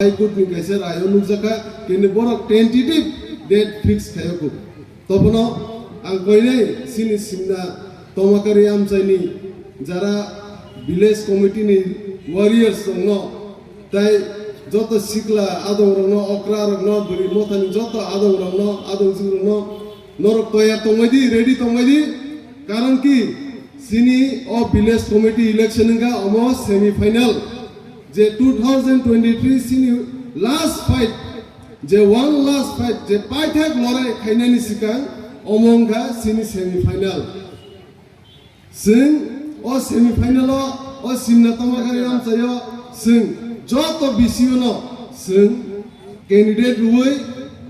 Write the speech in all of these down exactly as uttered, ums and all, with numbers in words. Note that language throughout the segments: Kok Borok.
High Court ni kaisa rayo nukjakha, kini borok tentative date fix khaiyokhu. Tobono ang koinai chini simna Tomakari amchaini jara village committee ni warriors tongno, tai joto sikla adongrokno, okrarokno, bwrwi mothani joto adongrokno, adongjikrokno, norok toyar tongbaidi, ready tongbaidi. Karon ki, chini o village committee election wngkha omo semi final. Je two thousand twenty-three chini last fight, je one last fight, je paithak lorai khainani sikang omo wngkha chini semi final. Chwng o semi final o, o simna Tomakari amchaio chwng joto B C O no chwng candidate rwui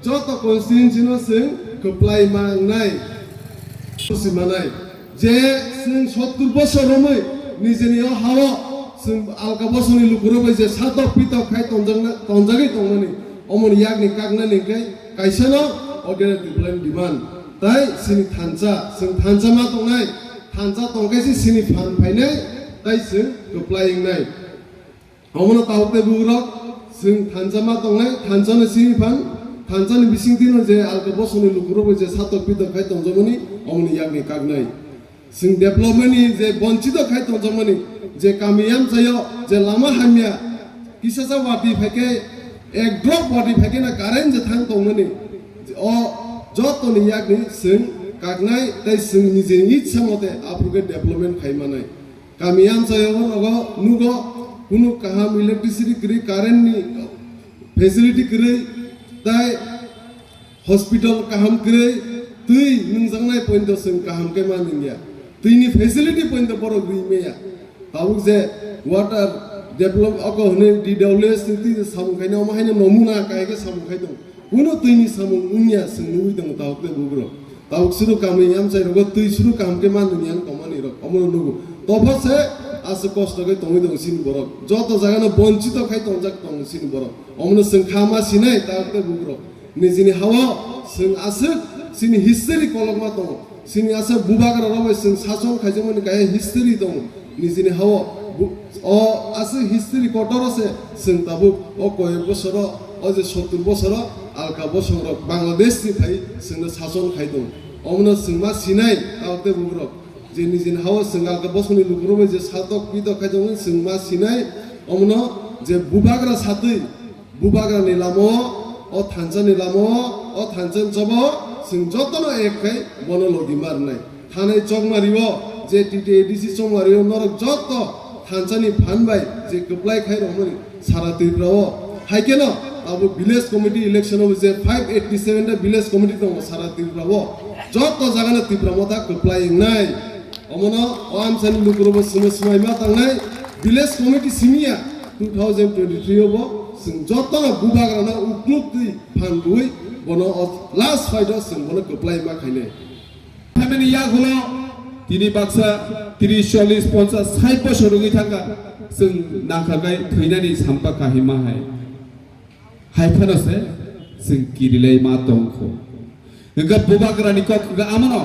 joto constituency no chwng kwplai mangnai. Busi manai je chwng sottur bosor romwi nijini o hao chwng alka bosongni lukurok bai je satok pitok khai tonjakna, tonjagwi tongmani, omoni yakni kaknani hwnkhe kaisa no o Greater Tipraland demand. Tai chini thansa, chwng thansa ma tongnai, thansa tongkhe se chini phan phainai, tai chwng kwplai wngnai. Omono tabuk tei bugrok chwng thansa ma tongnai, thansa no simi phan, thansa ni bising twi no je alka bosongni lukurok bai je satok pitok khai tongjakmani, omoni yakni kaknai. Chwng development ni je bonchito khai tongjakmani, je kami amchaio je lama hamya, kisasa watwi phaikhe, ek drop watwi phaikhe na current je thang tongmani, o jotoni yakni chwng kaknai tei chwng nijini itsa mote aphuru khe development khai manai. Kami amchaio nogo nugo, kunu kaham electricity kwrwi, current ni facility kwrwi, tai hospital kaham kwrwi, twi nungjaknai point o chwng kaham khe ma nungya. Twi ni facility point o borok rwi maya. Tabuk je water develop oko hwnwi D W S ni twi je samung khaina, omo haino nomuna kai khe samung khai tongo. Kuno twi ni samung wngya chwng nugwi tongo tabuk tei bugrok. Tabuk suru kami amchai rogo twi suru kaham khe manwi yang tongmani rok omono nugo. Topha se aswk kosto khe tongwi tongo chini borok. Joto jaga no bonchito khai tongjak tongo chini borok. Omono chwng kha ma sinai tabuk tei bugrok. Nijini hao chwng aswk chini history kolokma tongo. Chini aswk bubagra rok bai chwng sason khaijakmani kaya history tongo. Nijini hao bu-, o aswk history kotor o se chwng tabuk o koyek bosoro, o je sottur bosoro alka bosong rok Bangladesh ni phai chwngno sason khai tongo. Omono chwng ma sinai tabuk tei bugrok je nijini hao chwng alka bosongni lukurok bai je satok pitok khai tongo chwng ma sinai. Omono je bubagra satwi Bubagrani lama o, o thansa ni lama o, o thansa ni choba o, chwng jotono ek khai bono logi ma rwnai. Thanai Chokmari o, je T T A D C Chokmari o norok joto thansa ni phan bai je kwplai khai rwmani sara Tripura o. Hai kheno abo village committee election o je five eighty seven ta village committee tongo sara Tripura o. Joto jaga no Tipra Motha kwplai wngnai. Omono o amsani lukurokbo chwngno swmai ma tangnai, village committee simi ya two thousand twenty-three o bo chwng jotono bubagrano ukluk twi phan rwui bono o last fight o chwng bono kwplai ma khainai. Phaimani yagulo tini baksa tris, chollish, ponchash, sait bosor wngwi thangkha, chwng nangkhakai thwinani sampa kahima hai. Hai phano se chwng kirilai ma tongkho. Hwnkhe bubagrani kok hwnkhe amano,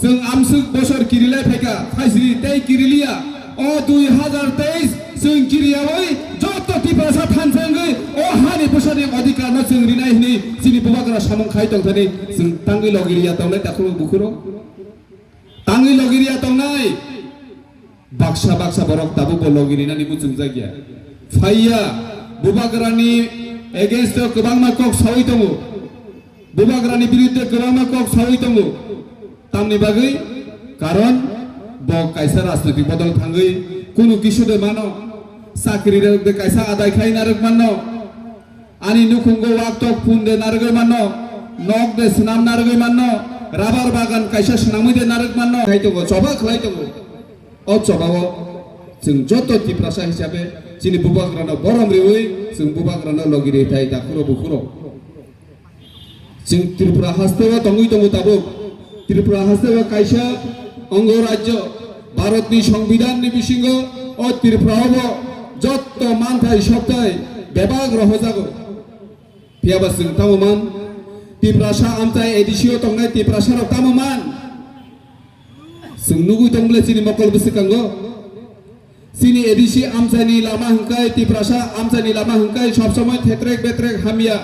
chwng amswk bosor kirilai phaikha, thaisri tei kiriliya. O dui hazar teis chwng kiriyawi joto Tiprasa thansa wngwi o hani bwsani odhikarno chwng rinai hwnwi chini bubagra samung khai tongthani chwng tangwi logiriya tongnai takhuk bukhurok. Tangwi logiriya tongnai. Baksa baksa borok tabukbo logi rinani muchungjak ya. Phaiya, bubagrani against o kwbangma kok sawi tongo. Bubagrani biruddhe kwbangma kok sawi tongo. Tamni bagwi? Karon bo kaisa rajnoitik bodol thangwi kunu kisu de mano, chakri rok de kaisa adai khai narwk manno. Ani nukhungo wak tok phun de narwgwi manno, nok de swnam narwgwi manno, rabar bagan kaisa swnamwi de narwk manno. Khai tongo, choba khlai tongo. O chobao chwng joto Tiprasa hisabe chini bubagrano borom riwi chwng bubagrano logi ri thai takhuro bukhuro. Chwng Tripura hasteo tongwi tongo tabuk. Tripura hasteo kaisa ongo rajyo, Bharatni Songbidanni bisingo o Tripurao bo jotto manthai sokthai bebak rohojago. Phiyaba chwng tamo man, Tiprasa amchai A D C o tongnai Tiprasarok tamo man? Chwng nugwi tong bwle chini mokol bwswkango. Chini A D C amchaini lama hwnkhe, Tiprasa amchaini lama hwnkhe sob somoi thetrek betrek hamya.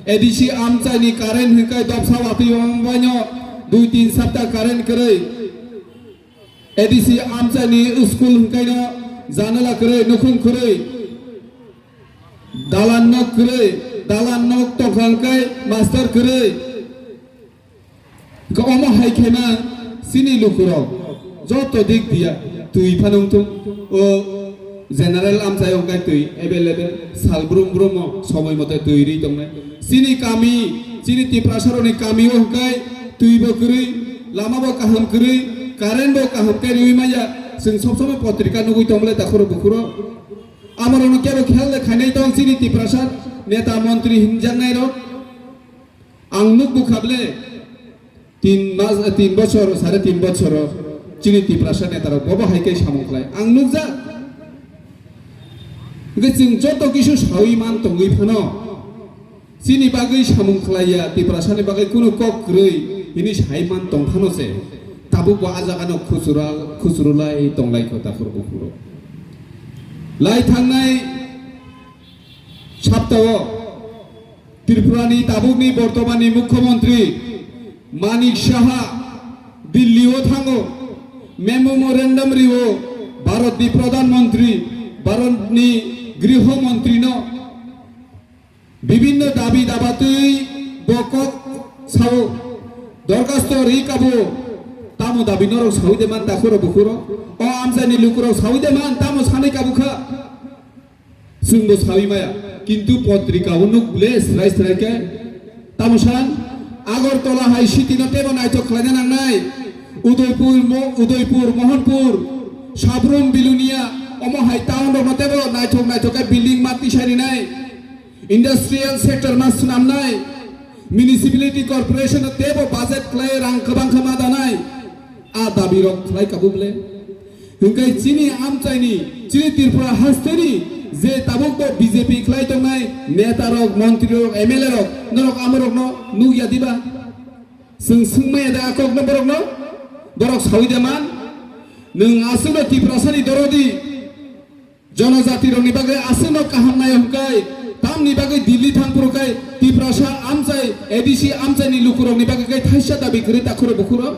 A D C amchaini current hwnkhe dopsa watwi wngbaino dui tin sapta current kwrwi. A D C amchaini school hwnkhaino janala kwrwi, nukhung kwrwi, dalan nok kwrwi, dalan nok tongkha hwnkhe master kwrwi. Hwnkhe omo hai khe man chini lukurok joto dik diya twi phano wngthung, o general amchaio hwnkhe twi available, sal brum brumo somoi mote twi rwi tongnai. Chini kami, chini Tiprasarokni kamio hwnkhe twi bo kwrwi, lama bo kaham kwrwi, current bo kaham khe rwi manya, chwng sob somoi potrika nugwi tongmole takhuro bukhuro. Amorokno kebo khel de khainai tong chini Tiprasa neta montri hinjaknairok. Ang nukbukha ble, tin mas, tin bochor, sare tin bochor chini Tiprasa netarok bobo hai khe samung khlai. Ang nukjak. Hwnkhe chwng joto kisu sawi man tongwi phano chini bagwi samung khlaiya, Tiprasani bagwi kunu kok kwrwi hini sai man tong phano se. Tabuk bo a jagano khusura, khusurulai tonglai kho takhur bukhuro. Lai thangnai saptao Tripurani tabukni bortomani Mukhyamantri Manik Saha Delhi-o thango, memorandum rio Bharatni Pradhan Mantri, Bharatni Griho Mantrino bibhinno dabi dabatwi bo kok sao, dorkhasto ri kabo, tamo dabi norok sawi de man takhuro bukhuro, o amchaini lukurok sawi de man tamo sanai kabo kha. Chwngbo sawi maya, kintu potrika o nuk ble srai srai khe. Tamo san, Agartala hai city no tebo naithok khlaina nangnai. Udaipur, Mo-, Udaipur, Mohanpur, Sabrum, Bilonia, omo hai town rok no tebo naithok naithok khe building ma tisai rinai. Industrial sector ma swnamnai. Municipality corporation no tebo budget khlai rang kwbang khe ma danai. A dabi rok khlai kabo ble. Hwnkhe chini amchaini, chini Tripura hasteni je tabuk bo B J P khlai tongnai neta rok, montri rok, M L A rok, norok amorokno nukya diba? Chwng swngmaya da a kokno borokno? Borok sawi da man? Nwng aswkno Tiprasani dorodi, jonojatirokni bagwi aswkno kaham nai hwnkhe, tamni bagwi Delhi thang phuru khe Tiprasa amchai, A D C amchaini lukurokni bagwi khe thaisa dabi kwrwi takhuro bukhuro?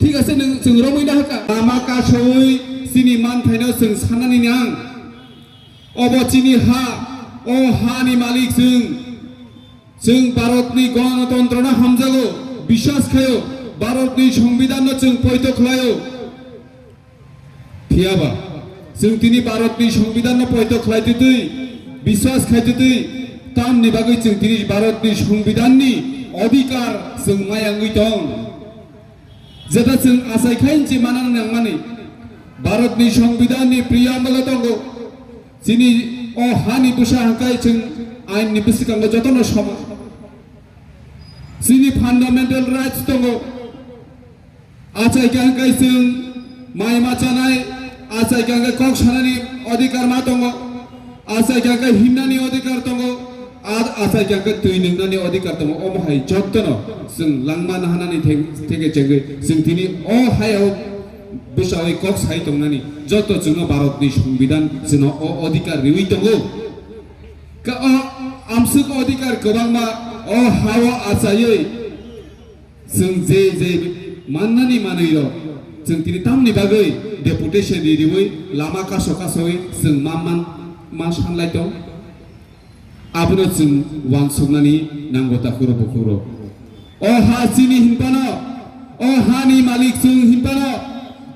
Thik ase, nwng chwng romwi nahakha. Lama kasowi chini manthaino chwng sanani nang. Obo chini ha, o hani malik chwng. Chwng Bharatni Ganatantrano hamjago, biswas khaio, Bharatni Songbidanno chwng poito khlaio. Phiyaba, chwng tini Bharatni Songbidanno poito khlaitwtwi, biswas khaitwtwi, tamni bagwi chwng tini Bharatni Songbidanni odhikar chwng maya wngwi tong? Jeta chwng achai khai hinchi manang nangmani, Bharatni Songbidanni preamble-o tongo, chini o hani bwsa hwnkhe chwng ainni bwskango jotono soman. Chini fundamental rights tongo, achai khe hwnkhe chwng mai ma chanai, achai khe hwnkhe kok sanani odhikar ma tongo, achai khe hwnkhe himnani odhikar tongo, a-, achai khe hwnkhe twi nwngnani odhikar tongo. Omo hai jotono chwng langma nahanani theng-, theke chengwi chwng tini o hayao bwsawi kok sai tongnani joto chwngno Bharatni Songbidan chwngno o odhikar riwi tongo. Ka-, o amswk odhikar kwbangma o hao achaiwi chwng je je mannani manwirok chwng tini tamni bagwi deputation ririwi lama kaso kasowi chwng ma man, ma sanlai tong. Abono chwng uansuknani nango takhuro bukhuro. O ha chini hinphano, o hani malik chwng hinphano,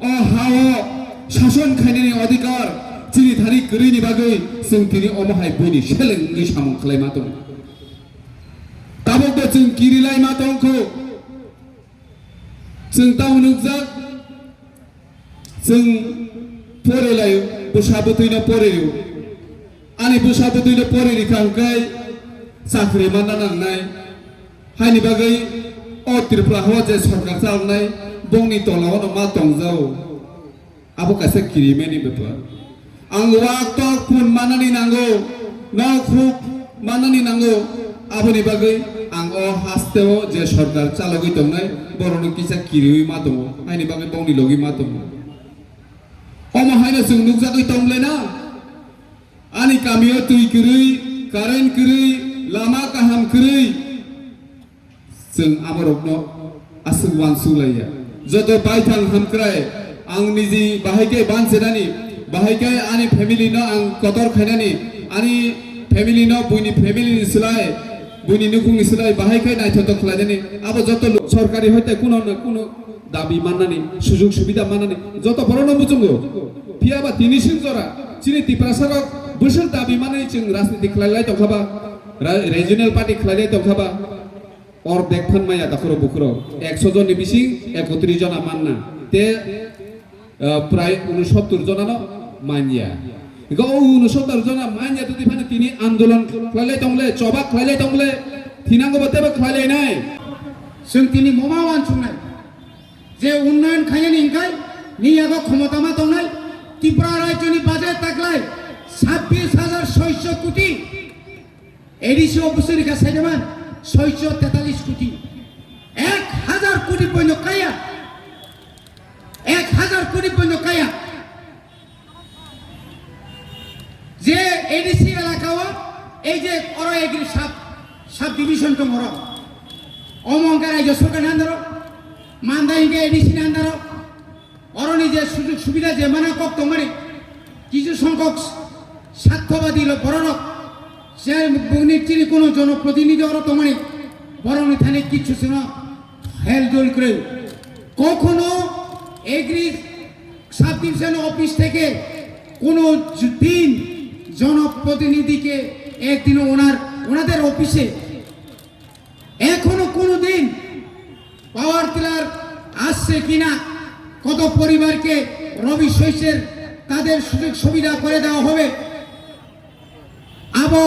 o hao sason khainani odhikar chini thani kwrwini bagwi chwng tini omo hai buini seleng wngwi samung khlai ma tongo. Tabukbo chwng kiri lai ma tongkho. Chwng tamo nukjak, chwng pore lai, bwsa bwtwino pore rw. Ani bwsa bwtwino pore rikha hwnkhe chakri manna nangnai. Haini bagwi o Tripura hao je sorkar chalnai, bongni tolao no ma tongjao. Abo kaisa kirimani bepar. Ang wak tok phun manani nango, nok huk manani nango, aboni bagwi ang o hasteo je sorkar chalogwi tongnai, borokno kisa kiriwi ma tongo, haini bagwi bongni logi ma tongo. O Omo haino chwng nukjagwi tong le na? Ani kamio twi kwrwi, current kwrwi, lama kaham kwrwi. Chwng amorokno aswk uansuk laiya. Joto baithang hamkrai, ang niji bahai khe bansinani, bahai khe ani family no ang kotor khainani, ani family no buini family ni slai, buini nukhungni slai bahai khe naithotok khlainani. Abo joto lo-, sorkari hoite kuno na kuno dabi mannani, sujug subida mannani, joto borokno muchungo. Phiya ba tini sing jora, chini Tiprasa rok bwswk dabi mannani chwng rajniti khlai lai tongkha ba, ra-, regional party khlai lai tongkha ba. Ordek phan maya dakhoro bukhoro. Ekso jonni bising ekotris jona manna. Te, ah, prai unosottor jonano manya. Ego o unosottor jona manya twi phano tini andolon khlailai tongle, choba khlailai tongle, thinango bo tebo khlailai nai. Chwng tini moma wansuknai. Je unnayon khainani hingkhai, ni yago khomota ma tongnai, Tripura rajyoni budget taklai sabbish hajar soiso koti. A D C office rikha saidaman soiso tetalis koti. Ek hajar koti poino kaya. Ek hajar koti poino kaya. Je A D C elaka o, ei je oro agri sub, sub division tong oro. Omo hingke rajya sorkar ni under o, manda hingke A D C ni under o. Oroni je sujug subida je mana kok tongmani, kisu songkok sathobadi lo bororok, je bungni chini kono jonoprotinidhi oro tongmani, borokni thani kichu chwngno help dol kwrwi. Kokhono agri sub division office theke kono din jonoprotinidhi ke ekdin onar, onader office e Ekhono kono din power tiller asche kina, koto poribar ke Rabi Shaiser tader sujog subida kore dewa hobe. Abo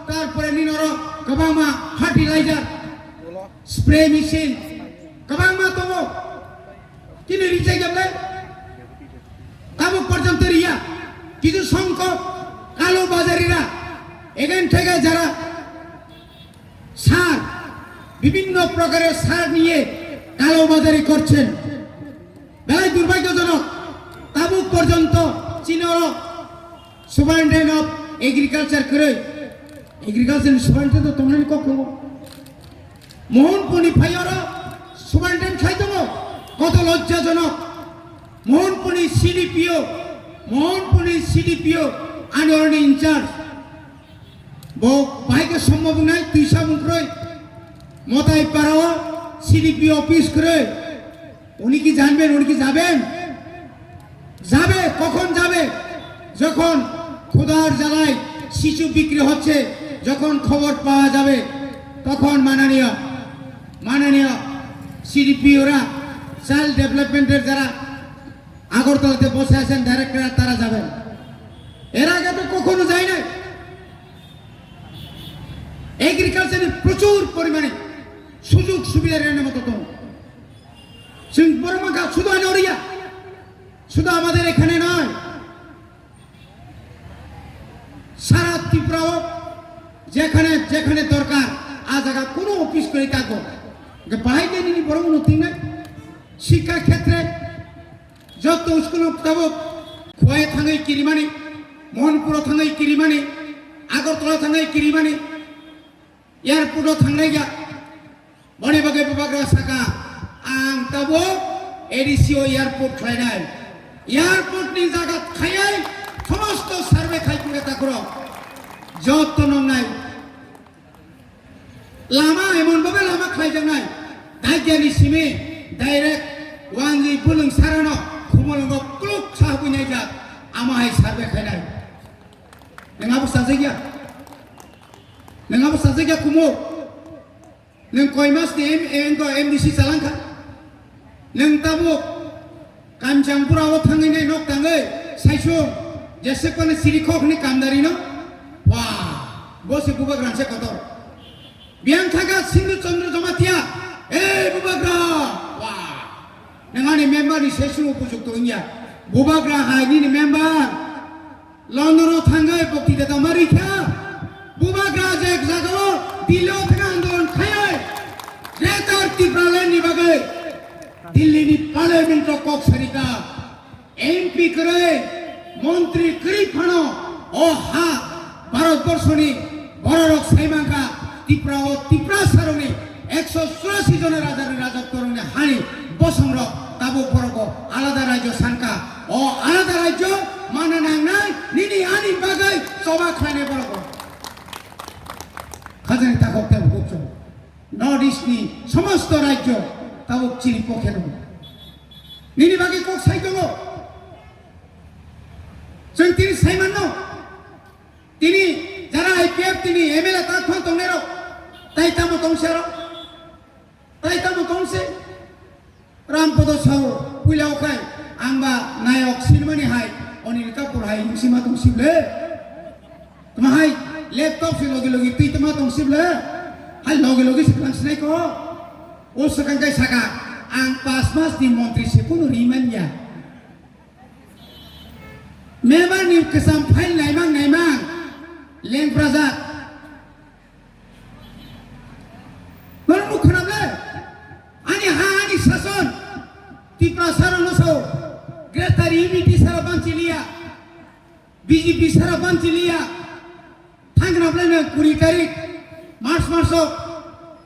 tarpore ninoro kwbangma fertilizer, spray machine kwbangma tongo. Kini rijak ya bole? Tamo porjonto riya. Kichu songkok kalo bajarira, egen thega jara সার, বিভিন্ন প্রকারের সার নিয়ে কালোবাজারি করছেন। বেলায় দুর্ভাগ্যজনক, তাবুক পর্যন্ত চীনর superintendent of agriculture করে, এগ্রিকালচার সুপারিনটেন্ডেন্ট তো তোমরা কখনো মোহনপুরি ফাইয়ারও সুপারিনটেন্ডেন্ট খাইতো, কত লজ্জাজনক। মোহনপুরি সিডিপিও, মোহনপুরি সিডিপিও আন্দোলনের in charge, bo bahai khe somma bungnai twisa bung kwrwi, Motai parao C D P office kwrwi. উনি কি জানবেন, উনি কি যাবেন? যাবে, কখন যাবে? যখন ক্ষুধার জ্বালায় শিশু বিক্রি হচ্ছে, যখন খবর পাওয়া যাবে, তখন মাননীয়, মাননীয় সিডিপিওরা, চাইল্ড ডেভেলপমেন্টের যারা আগরতলাতে বসে আছেন ডাইরেক্টর, তারা যাবেন। এর আগে তো কখনো যায় নাই। এগ্রিকালচারে প্রচুর পরিমাণে সুযোগ সুবিধা রেনে মতো তো। সিং বড় মাখা শুধু আনোরিয়া, শুধু আমাদের এখানে নয়, সারা ত্রিপুরাও যেখানে যেখানে দরকার, আ জায়গা কোনো অফিস করে থাকো, বাইরে নিয়ে বড় উন্নতি নাই। শিক্ষা ক্ষেত্রে যত school tabuk Khowai thangwi kirimani, Mohanpuro thangwi kirimani, Agartala thangwi kirimani, airport o thangnai ya. Boni bagwi bubagra saka, ang tabuk A D C o airport khlainai. Airport ni jaga khayai, somosto survey khai pore takhoro. Jotto nongnai. Lama emon bhabe lama khlaijaknai, Daikyani simi direct Wanjwi Bulung Sarano Khumulwngo kluk sahabwi naijak, ama hai survey khainai. Nwng abo sajagya? Nwng abo sajagya kumo? Nwng koi mas ni M-, M D C chalangkha? Nwng tabuk Kamchangpura o thangwi nai nok tangwi saisung, jese kono siri khok hwnwi kamdari no. Wah, bo se bubagra se kotor. Biyang thaga Sindhu Chandra Jamatia, "Ei bubagra!" Wah, nangani member ni saisung upojukto wngya. Bubagra hai nini member. London o thangwi bokti da tama rikha. Bubagra je ek jagao Delhi o thangwi andolon khayai. Greater Tipraland ni bagwi Delhi ni parliament o kok sarika. M P kwrwi, Montri kwrwi phano o ha Bharatborsoni bororok saimankha Tripura o Tiprasarokni ekso churasi jona rajarni rajotworokni hani bosongrok tabuk borok o alada rajyo sankha. O alada rajyo mana nangnai nini ani bagwi choba khlainai borok o. Khajani takhuk tei bukukchung. North East ni somosto rajyo tabuk chini pokhe tongo. Nini bagwi kok sai tongo. Chwng tini sai manno. Tini jara I P F tini M L A ta khon tongnai rok. Tai tamo tongsi aro. Tai tamo tongsi. Rampodo sao puila okhai ang ba nayok sinimani hai Anil Kapoor hai wngsi ma tongsi ble. Tma hai laptop si logi logi twi tma tongsi ble. Hai logi logi si klang sinai ko. O swkang kai saka, ang pas mas ni montri se kunu ri man ya. Member ni kwcham file naimang naimang leng prajak. Nono nuk khwnam le. Ani ha ani sason. Tiprasa rok no sao. Greater unity sara banchi liya. B J P sara banchi liya. Thang khwnam le nang kuri tarik March mas o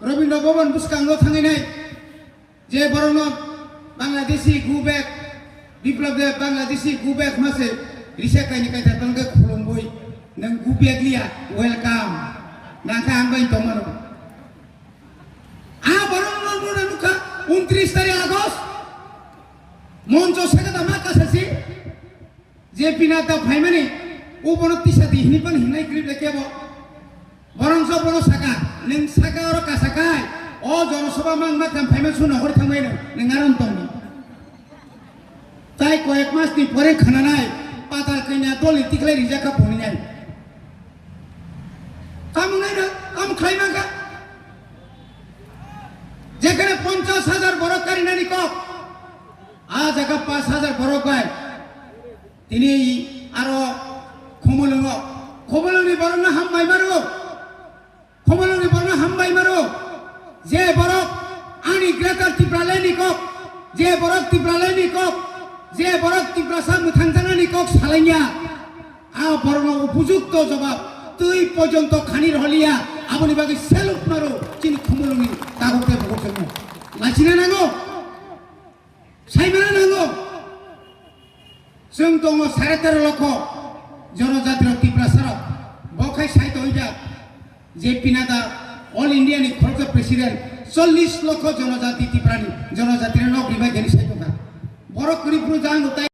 Rabindra Bhavan bwskango thangwi nai. Je borokno Bangladeshi go back, Biplab Deb Bangladeshi go back hwnma se risa kaini kaithar tongkhe khulumwi nwng go back liya, welcome. Nangkhe ang bai tongmano. A borokno nukha untris tarik August moncho sakha da ma kasasi. Je Pinata phaimani, o bono tisa di hini pan hinai krip le kebo. Borong so bono saka, neng saka oro kasakai, o jono soba mang ma kam phaima suno hori thangmai neng, neng aron tongni. Tai koyek mas ni pore khananai, patal kanya dol ni tiklai rijak ka poni nai. Kamu nai na, kamu khlai mangka. Jekhane ponchas hajar borok karinani kok, a jaga pas hajar borok bai. Tini aro Khumulwngo, Khumulwngni borokno hambai maro, Khumulwngni borokno hambai maro, je borok ani Greater Tipraland ni kok, je borok Tipraland ni kok, je borok Tiprasa mwthangjaknani kok salaiya, a borokno upojukto jobab twi porjonto khani roholiya, aboni bagwi salute maro chini Khumulwngni tabuk tei bukhuk chwngno. Lachina nango. Saimano nango. Chwng tongo sare tero lokho jonojati rok Tiprasa rok. Bo khai sai tongwi jak. Je Pinata All India ni khoroksa president chollish lokho jonojati Tiprani jonojati rok nok ribai gani sai tongkha. Borok kwrwi phuru jang utai